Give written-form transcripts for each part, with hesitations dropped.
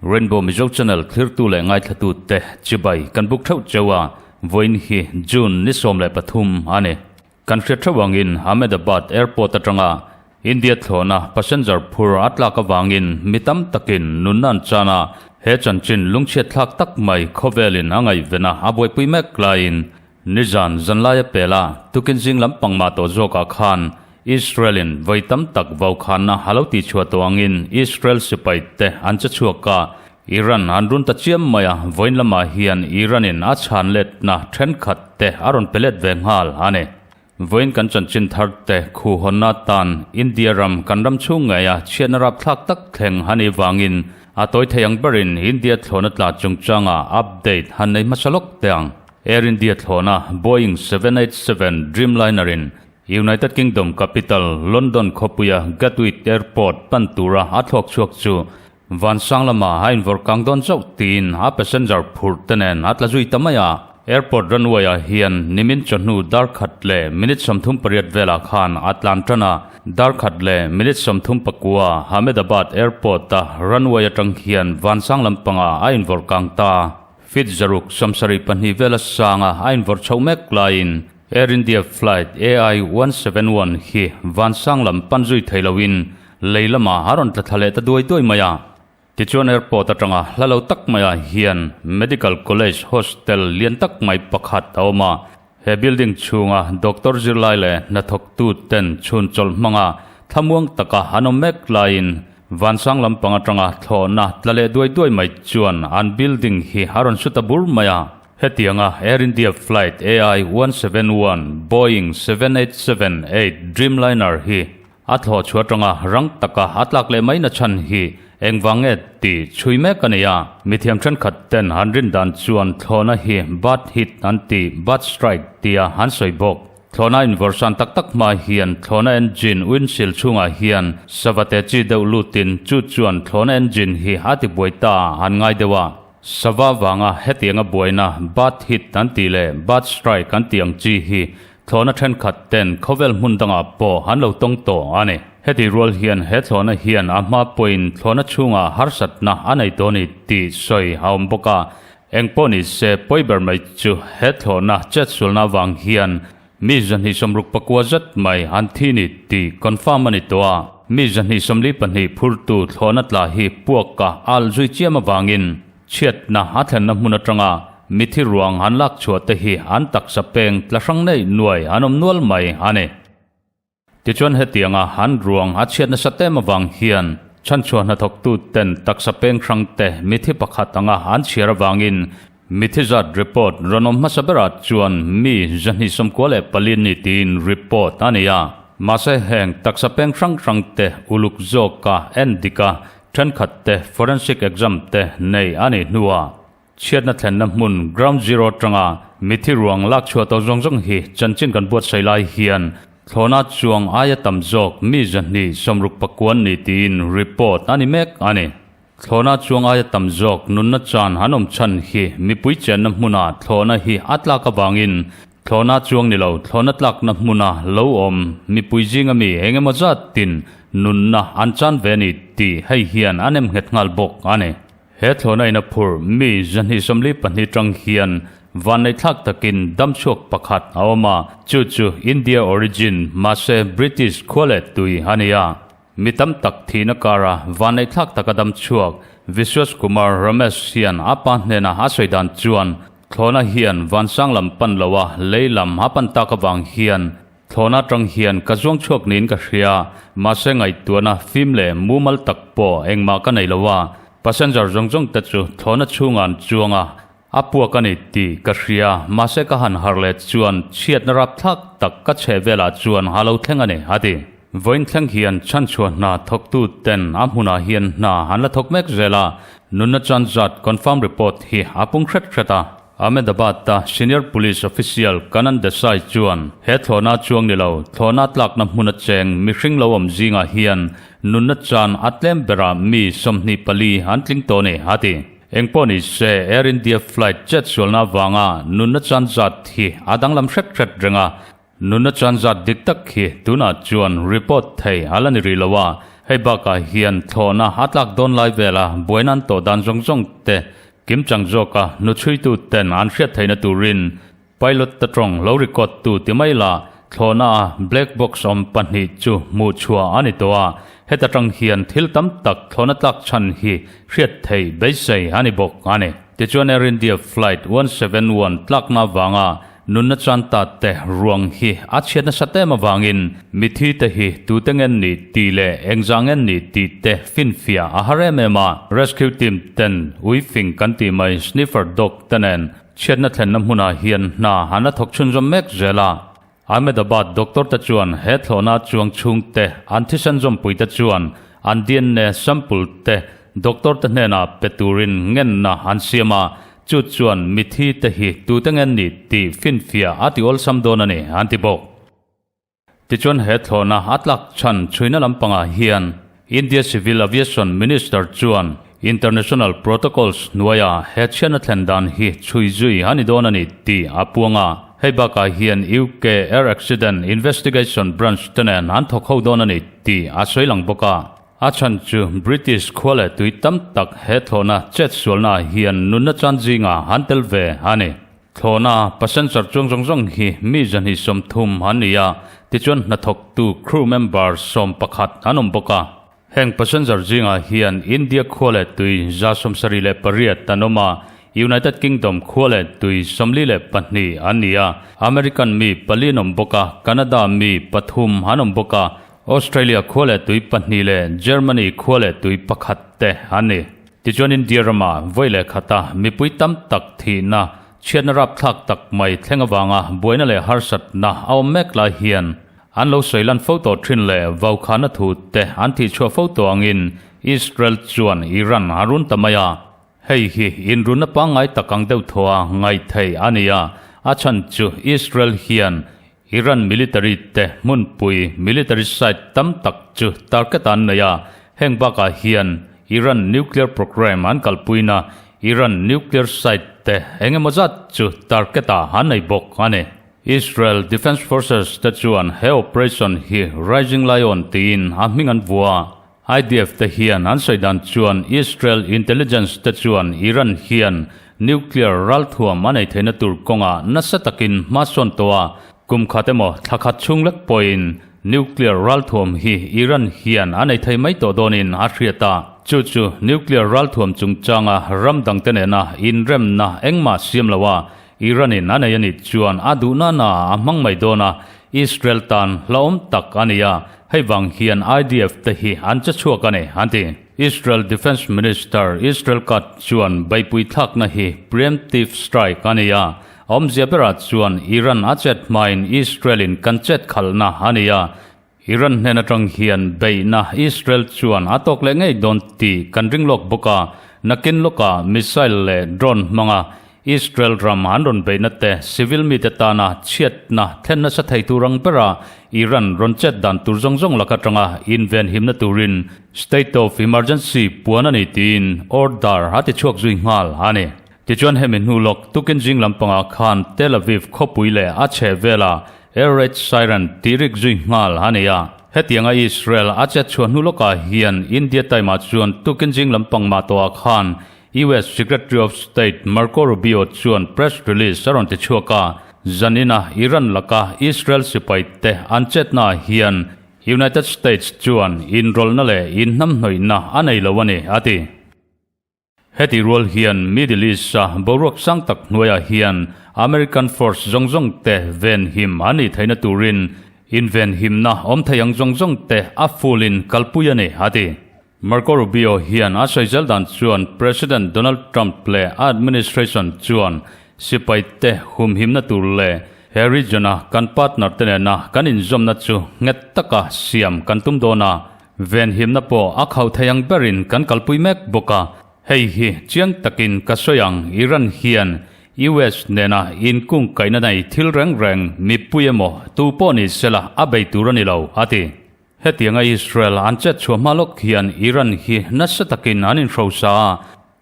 Rainbow Mizo Channel thlirtu leh ngaithlatute chibai kan buk theuh cheu a, vawiin hi June ni 13 a ni. Kan hriat theuh angin Ahmedabad Airport atanga India thlawhna passenger phur a tlak avangin mi tam takin nunna an chan a, he chanchin lungchhiat thlak tak mai khawvelin a ngaihven a, a buaipui mek laiin Nizan zanlaia pela tukin zing lampang mah tawh zawkah khan Israel-in vawi tam tak vaukhanna a lo tihchhuah tawh angin Israel sipai te an che chhuak a, Iran an run ta chiam mai a, vawiin lamah hian Iran-in a chhan letna thenkhat te a rawn pe let ve nghal a ni. Vawiin kan chanchin thar te khuhawnna atan India ram kan ram chhung ngeia chhiatna rapthlak tak thleng a nih vangin a tawi thei ang berin India thlawhna tla chungchanga update han nei hmasa lawk teh ang. Air India thlawhna Boeing 787 Dreamliner-in United Kingdom capital London khawpuia Gatwick Airport pan tura a thlawk chhuak chu Vansang lamah a invawrh kang dawn chauh tiin a passenger phurh te nen a tla zui ta mai a. Airport runway ah hian nimin chawhnu dar khat leh minute 38 velah khan a tlan tan a, dar khat leh minute 39 Ahmedabad Airport a runway atang hian vansang lampangah a invawrh kang ta. Feet 672 vela sanga a invawrh chhoh mek laiin Air India flight AI 171 hi vansang lam pan zui thei loin lei lamah a rawn tla thla leh ta duai duai mai a. Tichuan airport atanga hla lo tak maiah hian Medical College hostel lian tak mai pakhat a awm a. He building chhunga doctor zirlai leh hnathawktu ten chhun chawlh hmanga thlamuang taka an awm mek laiin vansang lampang atanga thlawhna tla leh duai duai mai chuan an building hi a rawn su ta bur mai a. Hetianga Air India flight AI 171 Boeing 7878 Dreamliner hi A thlawh chhuah atanga rang taka a tlak leh mai na chhan hi engvang nge tih chhui mek a ni a. Mithiam thenkhat ten an rin dan chuan thlawhna hi bird hit an ti, bird strike tia an sawi bawk. Thlawhna invawrhsan tak tak hma hian thlawhna engine windshield chhungah hian sava te chi deuh lutin chu chuan thlawhna engine hi a ti buai ta an ngai deuh a. Sava vanga hetianga buaina bird hit an tih leh bird strike an tih ang chi hi Thlawhna thenkhat ten khawvel hmun dangah pawh an lo tawng tawh a ni. Heti rual hian he thlawhna hian a hma pawhin thlawhna chhungah harsatna a nei tawh a ni tih sawi a awm bawk a. Eng pawh ni se pawi ber mai chu he thlawhna chetsualna avang hian mi 269 zet mai an thi ni tih confirm a ni tawh a. Mi 242 phurtu thlawhna tla hi puaka al zui chiam avangin Chhiatna a thlenna hmun atanga mithi ruang an lak chhuah te hi an taksa peng tla hrang neih nuai an awm nual mai a ni. Tichuan hetianga an ruang a chhiat nasa tem avang hian chhanchhuah hnathawktu ten taksa peng hrang te mithi pakhat anga an chhiar avangin mithi zat report rawn awm hmasa berah chuan mi 294 ni tiin report a ni a. Mahse heng taksa peng hrang hrang te uluk zawka en dik a Thenkhat te forensic exam te nei a nih hnuah chhiatna thlenna hmun ground zero atanga mithi ruang lak chhuah tawh zawng zawng hi chanchin kan buatsaih lai hian thlawhna chuang aia tam zawk mi 269 ni tiin report a ni mek a ni. Thlawhna chuang aia tam zawk nunna chan an awm chhan hi mipui chenna hmuna thlawhna hi a tlak avangin Thlawhna chuang ni lo, thlawhna tlakna hmuna lo awm mipui zinga mi eng emaw zat tin nunna an chan ve a ni tih hei hian a nem nghet nghal bawk a ni. He thlawhna ina phurh mi 242 tang hian vanneihthlak takin damchhuak pakhat a awm a, chu chu India origin mahse British khua leh tui a ni a. Mi tam tak thihna kara vanneihthlak taka damchhuak Vishwas Kumar Ramesh hian a pa hnena a sawi dan chuan Thlawhna hian vansang lam pan lo a, lei lam a pan tak avang hian thlawhna atang hian ka zuang chhuak niin ka hria. Mahse ngaihtuahna fim leh mumal tak pawh engmah ka nei lo a, passenger zawng zawng te chu thlawhna chhungah an chuang a, a puak a ni tih ka hria. Mahse ka han harh leh chuan chhiatna rapthlak tak ka chheh velah chuan a lo thleng a ni, a ti. Vawiin thleng hian chhanchhuah hna thawktu ten a hmunah hian hna an la thawk mek zel a, nunna chan zat confirm report hi a pung hret hret a. Ahmedabad-a senior police official Kanan Desai chuan he thlawhna chuang ni lo, thlawhna tlakna hmuna cheng mihring lo awm zingah hian nunna chan a tlem berah mi 24 an tling tawh a ni, a ti. Engpawh ni se, Air India flight chet sualna avanga nunna chan zat hi a danglam hret hret reng a, nunna chan zat dik tak hi tunah chuan report thei a la ni rih lo a, hei bakah hian thlawhna a tlak dawn lai vela buaina an tawh dan zawng zawng te kimchang zawka hnuchhuitu ten an hriat theihna turin Pilot ta tawng lo record tu ti mai la, thlawhna a black box awm pahnih chu hmuh chhuah a ni tawh a, heta tang hian thil tam tak thlawhna tlak chhan hi hriat theih beisei a ni bawk a ni. Tichuan Air India flight 171 tlakna avanga nunna chan ta te ruang hi a chhiat nasat em avangin mithi te hi tute ngen ni tih leh engzah ngen ni tih te finfiah a har em em a, rescue team ten uifing kan tih mai sniffer dog te nen Chhiatna thlenna hmunah hian hna an la thawk chhunzawm mek zel a. Ahmedabad doctor te chuan he thlawhna chuang chhungte an thisen zawmpuite chuan an dna sample te doctor te hnenah pe turin ngenna an siam a, chu chuan mithi te hi tute ngen ni tih finfiah a ti awlsam dawn a ni an ti bawk. Tichuan he thlawhna a tlak chhan chhuina lampangah hian India Civil Aviation Minister chuan International Protocols hnuaia he chhiatna thlen dan hi chhui zui a ni dawn a ni tih a puang a. Hei bakah hian UK Air Accident Investigation Branch te nen an thawk ho dawn a ni tih a sawi lang bawk a. A chhan chu British khua leh tui tam tak he thlawhna chetsualnaah hian nunna chan zingah an tel ve a ni. Thlawhna passenger chuang zawng zawng hi mi 230 an ni a, tichuan hnathawktu crew member 11 an awm bawk a. Heng passenger zingah hian India khua leh tui 78 an awm a, United Kingdom khua leh tui 42 an ni a, American mi pali an awm bawk a, Canada mi pathum an awm bawk a, Australia khua leh tui pahnih leh Germany khua leh tui pakhat te an ni. Tichuan India rama vawi leh khata mipui tam tak thihna, chhiatna rapthlak tak mai thleng avanga buaina leh harsatna a awm mek lai hian an lo sawi lan fo tawh thin leh vaukhana thu te an thih chhuah fo tawh angin Israel chuan Iran a run ta mai a. Hei hi inrunna pangngai tak ang deuh thaw a ngaih theih a ni a, a chhan chu Israel hian Iran military te hmunpui military site tam tak chu target an nei a, heng bakah hian Iran nuclear program an kalpuina Iran nuclear site te eng emaw zat chu target ah an nei bawk a ni. Israel Defence Forces te chuan he operation hi Rising Lion tiin a hming an vua a, IDF te hian an sawi dan chuan Israel intelligence te chuan Iran hian nuclear ralthuam a nei theihna tur kawngah nasa takin hma sawn tawh a, kum khat emaw thla khat chhung lek pawhin nuclear ralthuam hi Iran hian a nei thei mai tawh dawnin a hriat a. Chu chu nuclear ralthuam chungchanga ram dangte nena inremna engmah siam lo a, Iran-in a nei a nih chuan a duhna na a hmang mai dawn a, Israel tan hlauhawm tak a ni a, hei vang hian IDF te hi an che chhuak a ni, an ti. Israel Defence Minister Israel Katz chuan beihpui thlakna hi preemptive strike a ni a, a awmzia berah chuan Iran a chet hmain Israel-in kan chet khalhna a ni a, Iran hnen atang hian beihna Israel chuan a tawk leh ngei dawn tih kan ring lawk bawk a, nakin lawkah missile leh drone hmanga Israel ram an rawn beihna te civil mite tana chhiatna thlen nasa thei tur ang bera Iran rawn chet dan tur zawng zawng lak atanga invenhimna turin state of emergency puan a ni tiin order a ti chhuak zui nghal a ni. Tichuan hemi hnu lawk tukin zing lampangah khan Tel Aviv khawpui leh a chhehvela Air raid siren tih rik zui nghal a ni a. Hetianga Israel a chet chhuah hnu lawkah hian India time-ah chuan tukin zing lampang mah tawhah khan US Secretary of State Marco Rubio chuan press release a rawn ti chhuak a, zanina Iran laka Israel sipai te an chetnaah hian United States chuan inrawlhna leh inhnamhnawihna a nei lo a ni, a ti. Heti rual hian Middle East-a boruak sang tak hnuaiah hian American force zawng zawng te venhim an nih theihna turin invenhimna awm thei ang zawng zawng te a full-in kalpui a ni, a ti. Marco Rubio hian a sawi zel dan chuan President Donald Trump leh a administration chuan sipai te humhimna tur leh he region-a kan partner te nena kan inzawmna chu nghet taka siam kan tum dawn a, Venhimna pawh a khauh thei ang berin kan kalpui mek bawk a, hei hi chiang takin ka sawi ang, Iran hian US nena inkung kaihna nei thil reng reng mipui emaw tu pawh ni sela a bei tur a ni lo, a ti. Hetianga Israel an chet chhuah hma lawk hian Iran hi nasa takin an inhrosa a.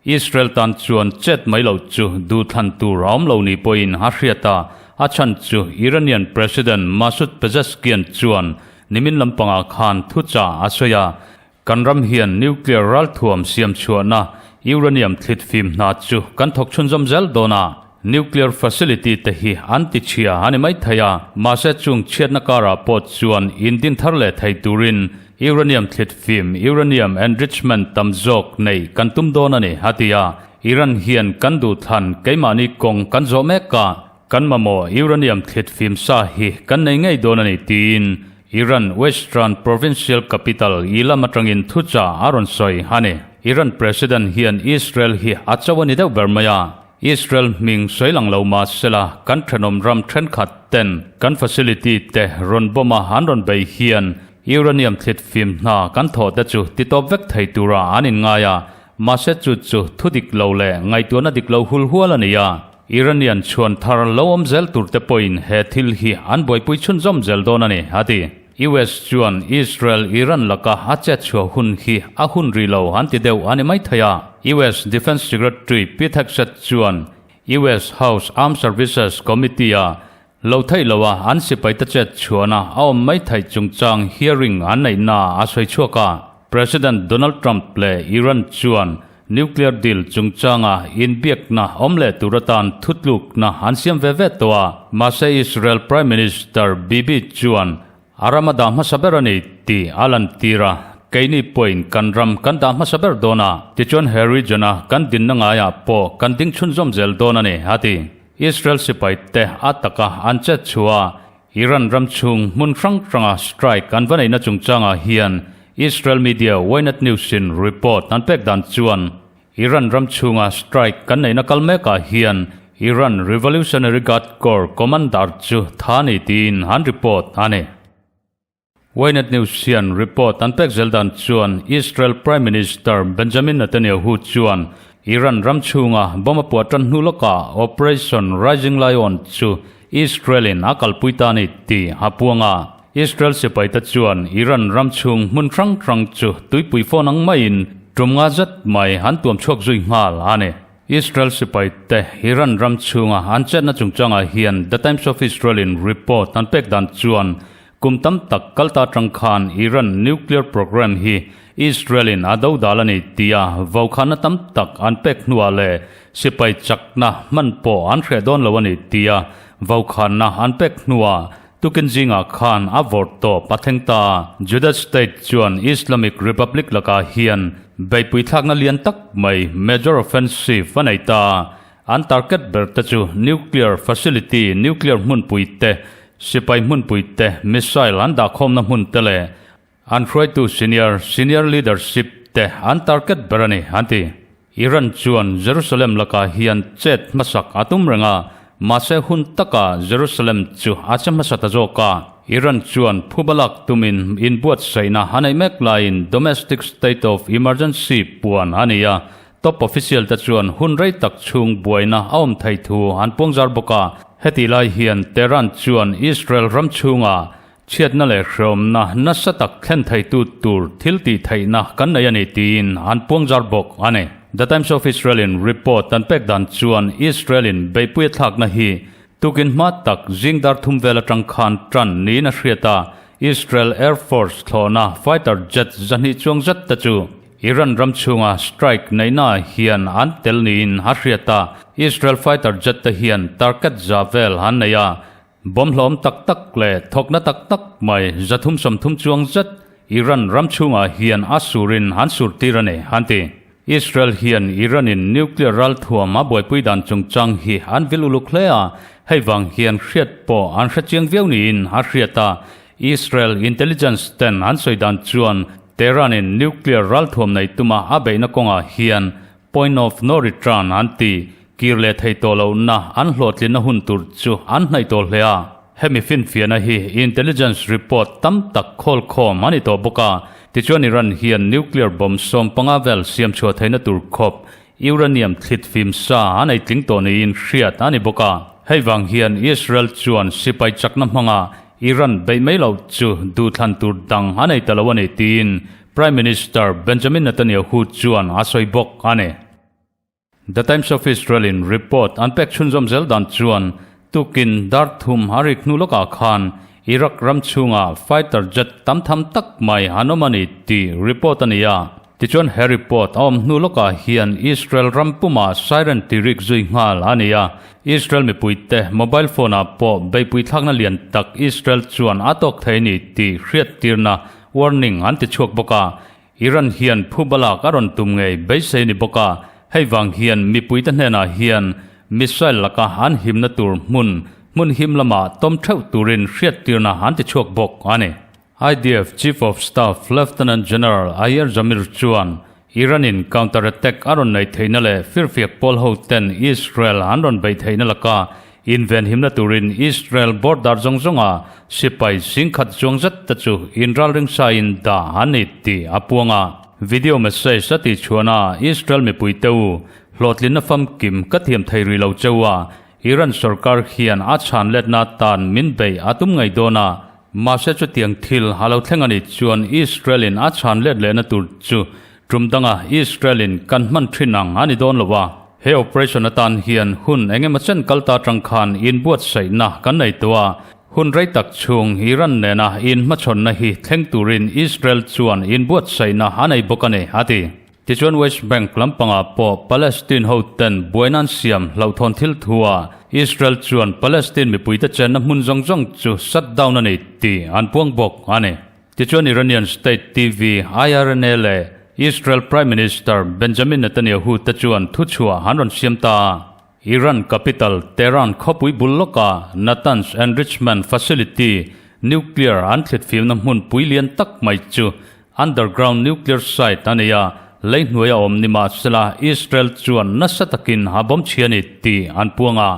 Israel tan chuan chet mai loh chu duhthlan tur a awm lo ni pawhin a hriat a, a chhan chu Iranian President Masoud Pezeshkian chuan nimin lampangah khan thuchah a sawi a, Kan ram hian nuclear ralthuam siam chhuahna uranium thlit fim hna chu kan thawk chhunzawm zel dawn a, nuclear facility te hi an ti chhia a ni mai thei a, mahse chung chhiatna karah pawh chuan indin thar leh thei turin uranium thlit fim, uranium enrichment tam zawk neih kan tum dawn a ni, a ti a. Iran hian kan duhthlan keimahni kawng kan zawh mek a, kan mamawh uranium thlit fim sa hi kan nei ngei dawn a ni tiin Iran Western provincial capital Ilam atangin thuchah a rawn sawi a ni. Iran President hian Israel hi a cho a ni deuh ber mai a, Israel hming sawi lang lo mah sela kan thenawm ram thenkhat ten kan facility te rawn bomb a an rawn bei hian uranium thlit fim hna kan thawh te chu titawp vek thei tura an inngai a, mahse chu chu thu dik lo leh ngaihtuahna dik lo hul hual a ni a. Iranian chhuan thar lo awm zel tur te pawhin he thil hi an buaipui chhunzawm zel dawn a ni, a ti. US chuan Israel Iran laka a chet chhuah hun hi a hun rih lo an ti deuh a ni mai thei a. US Defence Secretary Pete Hegseth chuan US House Armed Services Committee-a lo theih loha an sipaite chet chhuahna a awm mai theih chungchang hearing an neihna a sawi chhuak a. President Donald Trump leh Iran chuan Nuclear deal chungchanga inbiakna awm leh tur atan thutlukna an siam ve ve tawh a, mahse Israel Prime Minister Bibi chuan a ram a dah hmasa ber a ni tih a lantir a, keini pawhin kan ram kan dah hmasa ber dawn a, tichuan he region-a kan dinna ngaiah pawh kan ding chhunzawm zel dawn a ni, a ti. Israel sipaite a taka an chet chhuah a, Iran ram chhung hmun hrang hranga strike an va neihna chungchangah hian Israel media Ynet News-in report an pek dan chuan Iran ram chhunga strike kan neihna kal mekah hian Iran Revolutionary Guard Corps commander chu tha ni tiin an report a ni. Ynet News hian report an pek zel dan chuan Israel Prime Minister Benjamin Netanyahu chuan Iran ram chhunga bomb a puah tan hnu lawkah Operation Rising Lion chu Israel-in a kalpui ta a ni tih a puang a. Israel sipaite chuan Iran ram chhung hmun hrang hrang chu tuipui fawn ang maiin tum nga zet mai an tuam chhuak zui nghal a ni. Israel sipaite Iran ram chhunga an chetna chungchangah hian The Times of Israel-in report an pek dan chuan Kum tam tak kal ta atang khan Iran nuclear program hi Israel-in a do dal a ni tia vaukhana tam tak an pek hnuah leh sipai chakna hman pawh an hreh dawn lo a ni tia vaukhana an pek hnuah tukin zingah khan a vawrh tawp a thleng ta. Judah State chuan Islamic Republic lakah hian beihpui thlakna lian tak mai major offensive a nei ta. An target ber te chu nuclear facility, nuclear hmunpui te, sipai hmunpui te, missile an dahkhawmna hmun te leh an hruaitu senior, senior leadership, te an target ber a ni, an ti. Iran chuan Jerusalem lakah hian chet hmasak a tum reng a, mahse hun takah Jerusalem chu a che hmasa ta zawk a. Iran chuan phuba lak tumin inbuatsaihna a neih mek laiin domestic state of emergency puan a ni a, Top official te chuan hun rei tak chhung buaina a awm thei thu an puangzar bawk a. Hetih lai hian Tehran chuan Israel ram chhunga chhiatna leh hreawmna nasa tak thlen theitu tur thil tih theihna kan nei a ni tiin an puangzar bawk a ni. The Times of Israel-in report an pek dan chuan Israel-in beihpui a thlakna hi tukin hma tak zing dar thum vel atang khan tan niin a hriat a, Israel Air Force thlawhna fighter jet 200 chuang zet te chu Iran ram chhunga strike neihnaah hian an tel niin a hriat a, Israel fighter jet te hian target za vel an nei a, bomb hlawm tak tak leh thawkna tak tak mai 330 chuang zet Iran ram chhungah hian a surin an sur tir a ni, an ti. Israel hian Iran-in nuclear ralthuam a buaipui dan chungchang hi an vil uluk hle a, hei vang hian hriat pawh an hre chiang viau niin a hriat a, Israel intelligence ten an sawi dan chuan Tehran-in nuclear ralthuam nei tuma a beihna kawngah hian point of no return an ti, kir leh thei tawh lohna an hlawhtlinna hun tur chu an hnaih tawh hle a. Hemi finfiahna hi intelligence report tam tak khawlkhawm a ni tawh bawk a, tichuan Iran hian nuclear bomb 15 vel siam chhuah theihna tur khawp uranium thlit fim sa a nei tling tawh niin hriat a ni bawk a. Hei vang hian Israel chuan sipai chakna hmanga Iran beih mai loh chu duhthlan tur dang a nei ta lo a ni tiin Prime Minister Benjamin Netanyahu chuan a sawi bawk a ni. The Times of Israel in report an pek chhunzawm zel dan chuan tukin dar thum a rik hnu lawkah khan Iraq ram chhungah fighter jet tam tham tak mai an awm a ni tih report a ni a. Tichuan he report a awm hnu lawkah hian Israel ram pumah siren ti rik zui nghal a ni a. Israel mipuite mobile phone ah pawh beihpui thlakna lian tak Israel chuan a tawk thei a ni tih hriattirna warning an ti chhuak bawk a. Iran hian phuba lak a rawn tum ngei beisei a ni bawk a, hei vang hian mipuite hnenah hian missile laka an himna tur hmun hmun him lamah tawm theuh turin hriattirna an ti chhuak bawk a ni. IDF Chief of Staff Lieutenant General Eyal Zamir chuan Iran-in counter-attack a rawn neih theihna leh firfiak pawl hoten Israel an rawn beih theihna laka invenhimna turin Israel border zawng zawnga sipai singkhat chuang zet te chu inralring sain dah an ni tih a puang a. Video message a tihchhuahna ah Israel mipuite u hlawhtlinna famkim ka thiam thei rih lo cheu a, Iran sorkar hian a chhan letna atan min beih a tum ngei dawn a, Mahse chutiang thil a lo thleng a nih chuan Israel-in a chhan let lehna tur chu tum danga Israel-in kan hman thin ang a ni dawn lo a. He operation atan hian hun eng emaw chen kal ta atang khan inbuatsaihna kan nei tawh a, hun rei tak chhung Iran nena inhmachhawnna hi thleng turin Israel chuan inbuatsaihna a nei bawk a ni, a ti. Tichuan West Bank lampangah pawh Palestine hoten buaina an siam hlauhthawn thil thu-ah Israel chuan Palestine mipuite chenna hmun zawng zawng chu shut down a ni tih an puang bawk a ni. Tichuan Iranian state TV IRNA leh Israel Prime Minister Benjamin Netanyahu te chuan thuchhuah an rawn siam ta a. Iran capital Tehran khawpui bul lawkah Natanz Enrichment Facility nuclear an thlitfimna hmun pui lian tak mai chu underground nuclear site a nei a, lei hnuaia awm ni mahsela Israel chuan nasa takin a bawm chhia a ni tih an puang a.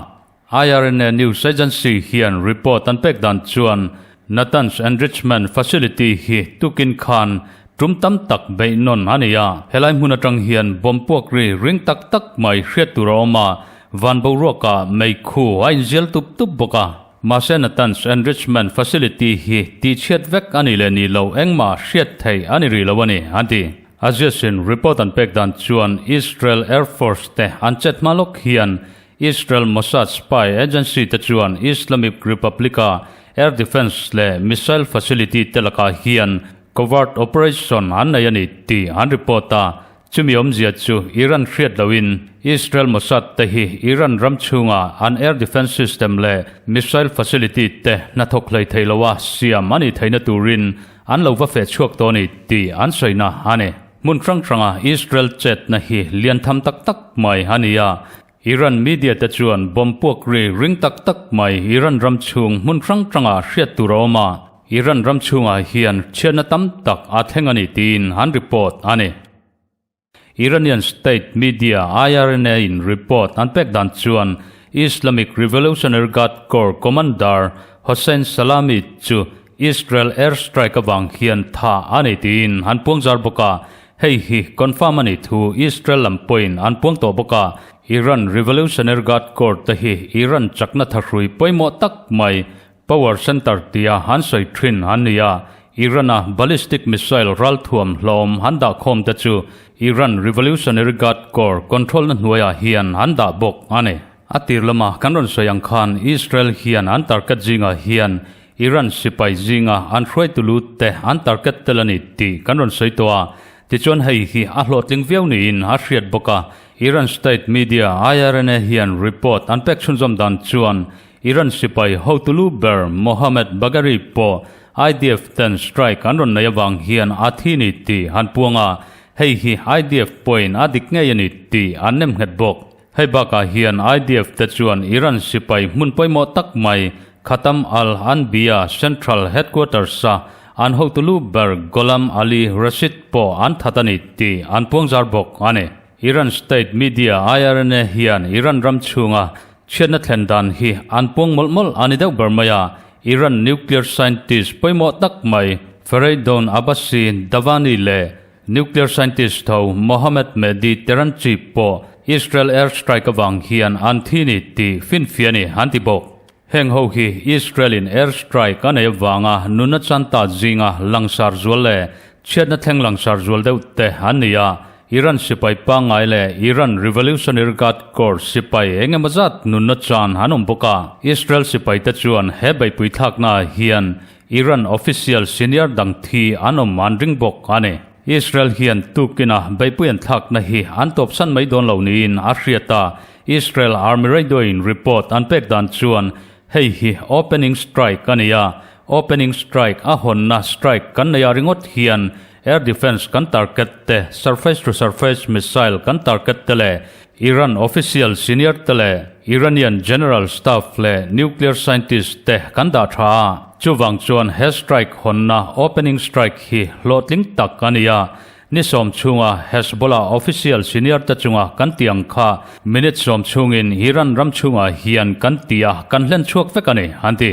IRNA news agency hian report an pek dan chuan Natanz Enrichment Facility hi tukin khan tum tam tak beih nawn a ni a. Helai hmun atang hian bomb puak ri ring tak tak mai hriat tur a awm a, van boruakah meikhu a inzial tup tup bawk a. Mahse Natanz Enrichment Facility hi tihchhiat vek a nih leh nih loh engmah hriat theih a ni rih lo a ni, an ti. Aziasin report an pek dan chuan Israel Air Force te an chet hma lawk hian Israel Mossad spy agency te chuan Islamic Republic-a air defence leh missile facility te lakah hian covert operation an nei a ni tih an report a. Chumi awmzia chu Iran hriat loin Israel Mossad te hi Iran ram chhunga an air defence system leh missile facility te hnathawk hlei thei loa siam a nih theihna turin an lo va feh chhuak tawh a ni tih an sawina a ni. Hmun hrang hranga Israel chetna hi lian tham tak tak mai a ni a, Iran media te chuan bomb puak ri ring tak tak mai Iran ram chhung hmun hrang hrangah hriat tur a awm a, Iran ram chhungah hian chhiatna tam tak a thleng a ni tiin an report a ni. Iranian state media IRNA in report an pek dan chuan Islamic Revolutionary Guard Corps commander Hossein Salami chu Israel air strike avang hian tha a nei tiin an puang zar bawk a, hei hi confirm a nih thu Israel lam pawhin an puang tawh bawk a. Iran Revolutionary Guard Corps te hi Iran chakna thahrui pawimawh tak mai power center tia an sawi thin an ni a, Iran-a ballistic missile ralthuam hlawm an dah khawm te chu Iran Revolutionary Guard Corps control-na hnuaiah hian an dah bawk a ni. A tir lama kan rawn sawi ang khan Israel hian an target zingah hian Iran sipai zinga an hruaitu lut te an target tel a ni tih kan rawn sawi tawh a, tichuan hei hi a hlawhtling viau niin a hriat bawk a. Iran state media IRNA hian report an pek chhunzawm dan chuan Iran sipai hotu lu ber Mohammad Bagheri pawh IDF ten strike an rawn nei avang hian a thi ni tih an puang a, hei hi IDF pawhin a dik ngei a ni tih an nem nghet bawk. Hei bakah hian IDF te chuan Iran sipai hmun pawimawh tak mai Khatam al-Anbiya Central Headquarters-a an hotu lu ber Gholam Ali Rashid pawh an that a ni tih an puangzar bawk a ni. Iran state media IRNA hian Iran ram chhunga chhiatna thlen dan hi an puang mawlh mawlh a ni deuh ber mai a, Iran nuclear scientist pawimawh tak mai Fereydoun Abbasi Davani leh Nuclear scientist tho Mohammad Mehdi Tehranchi pawh Israel air strike avang hian an thi ni tih finfiah a ni an ti bawk. Heng ho hi Israel in air strike a nei avanga nuna chanta zinga langsar zual leh chhiatna thleng langsar zual deuh te an ni a. Iran sipai pangngai leh Iran Revolutionary Guard Corps sipai eng emaw zat nunna chan an awm bawk a. Israel sipaite chuan he beihpui thlaknaah hian Iran official senior dang thi an awm an ring bawk a ni. Israel hian tukina beihpui an thlakna hi an tawpsan mai dawn lo niin a hriat a, Israel Army Radio-in report an pek dan chuan hei hi opening strike a ni a, opening strike a hawnna strike kan nei ah ringawt hian air defence kan target te, surface to surface missile kan target te leh Iran official senior te leh Iranian general staff leh nuclear scientist te kan dah tha a, chuvang chuan he strike hawnna opening strike hi hlawhtling tak a ni a, ni sawm chhunga Hezbollah official senior te chunga kan tih ang kha minute sawm chhungin Iran ram chhungah hian kan ti a, kan hlen chhuak vek a ni, an ti.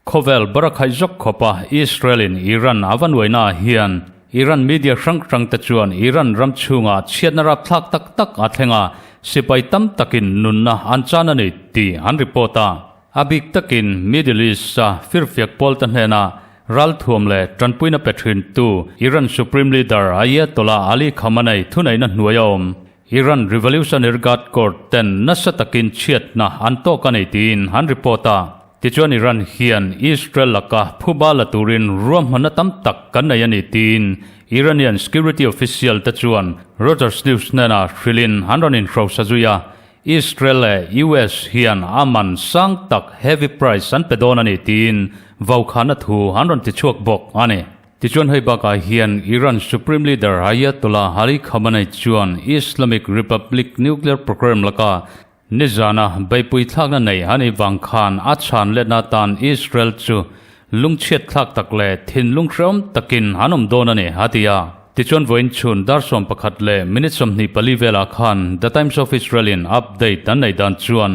Khawvel barakhaih zawk khawpa Israel-in Iran a va nuaina hian Iran media hrang hrangte chuan Iran ram chhungah chhiatna rapthlak tak tak a thleng a, sipai tam takin nunna an chan a ni tih an report a. A bik takin Middle East-a firfiak pawlte hnena ralthuam leh tanpuina pe thintu Iran Supreme Leader Ayatollah Ali Khamenei thuneihna hnuaia awm Iran Revolutionary Guard Corps ten nasa takin chhiatna an tawk a nei tiin an report a. Tichuan Iran hian Israel laka phuba la turin ruahmanna tam tak kan nei a ni tiin Iranian security official te chuan Reuters News hnenah hrilhin an rawn inhrosa zui a. Israel leh US hian a man sang tak heavy price an pe dawn a ni tiin vaukhana thu an rawn tichhuak bawk a ni. Tichuan hei bakah hian Iran Supreme Leader Ayatollah Ali Khamenei chuan Islamic Republic nuclear program laka nizana beihpui thlakna nei a nih vang khan a chhan letna atan Israel chu lungchhiat thlak tak leh thinlung hrehawm takin an awm dawn a ni, a ti a. Tichuan vawiin chhun dar 11 leh minute 24 velah khan The Times of Israel-in update an neih dan chuan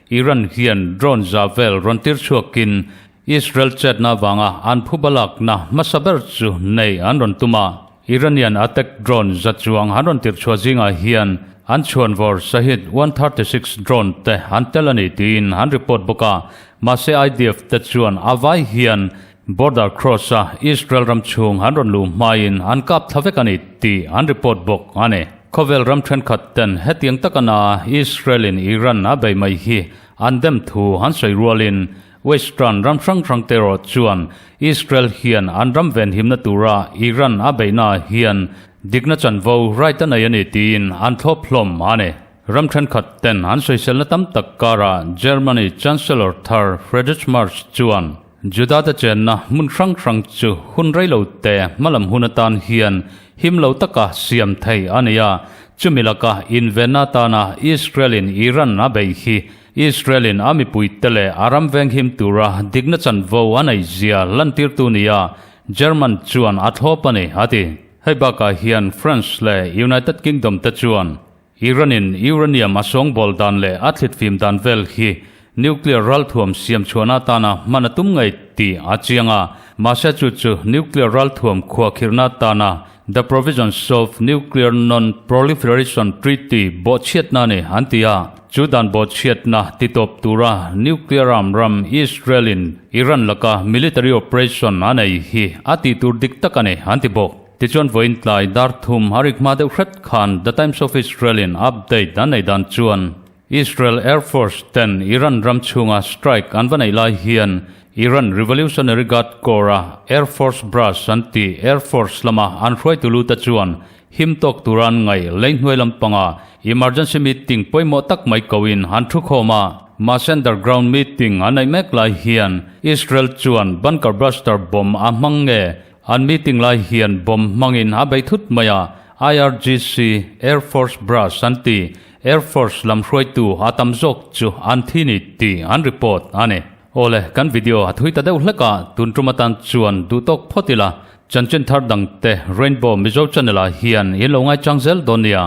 Iran hian drone za vel rawn tir chhuakin Israel chetna avanga an phuba lakna hmasa ber chu nei an rawn tum a, Iranian attack drone za chuang an rawn tirhchhuah zingah hian an chhuanvawr Shahed 136 drone te an tel a ni tiin an report bawk a, mahse IDF te chuan a vai hian border cross a Israel ram chhung an rawn luh hmain an kap thla vek a ni tih an report bawk a ni. Khawvel ram thenkhat ten hetiang taka na Israel in Iran a bei mai hi an dem thu an sawi rualin Western ram hrang hrang te erawh chuan Israel hian an ram venhimna tura Iran a beihnaah hian dikna chanvo, right, a nei a ni tiin an thlawp hlawm a ni. Ram thenkhat ten an sawiselna tam tak karah Germany Chancellor thar Friedrich Merz chuan Juda te chenna hmun hrang hrang chu hun rei lo te hmalam hun atan hian him lo taka siam thei a ni a, chumi laka invenna atana Israel-in Iran a bei hi Israel-in a mipuite leh a ram venghim tura dikna chanvo a nei zia lantirtu nia German chuan a thlawp a ni, a ti. Hei bakah hian France leh United Kingdom te chuan Iran-in uranium a sawngbawl dan leh a thlitfim dan vel hi nuclear ralthuam siam chhuahna atana hman a tum ngei tih a chiang a, mahse chu chu nuclear ralthuam khuahkhirhna atana The Provisions of Nuclear Non-Proliferation Treaty bawhchhiatna a ni, an ti a. Chu dan bawhchhiatna titawp tura nuclear arm ram Israel-in Iran laka military operation a nei hi a tih tur dik tak a ni, an ti bawk. Tichuan vawiin tlai dar thum a rik hma deuh hret khan The Times of Israel-in update an nei dan chuan Israel Air Force ten Iran ram chhunga strike an va neih lai hian Iran Revolutionary Guard Corps-a Air Force Brass an tih Air Force lama an hruaitu lu te chuan him tawk tura an ngaih lei hnuai lampanga emergency meeting pawimawh tak mai koin an thu khawm a. Mahse underground meeting an neih mek lai hian Israel chuan bunker buster bomb a hmang nge an meeting lai hian bomb hmangin a bei thut mai a, IRGC Air Force Brass an ti Air Force lam hruaitu a tam zawk chu an thi ni tih an report a ni. Awle, kan video a thui ta deuh hlek a, tun tum atan chuan duh tawk phawt ila, chanchin thar dang te Rainbow Mizo channel ah hian in lo ngaichang zel dawn nia.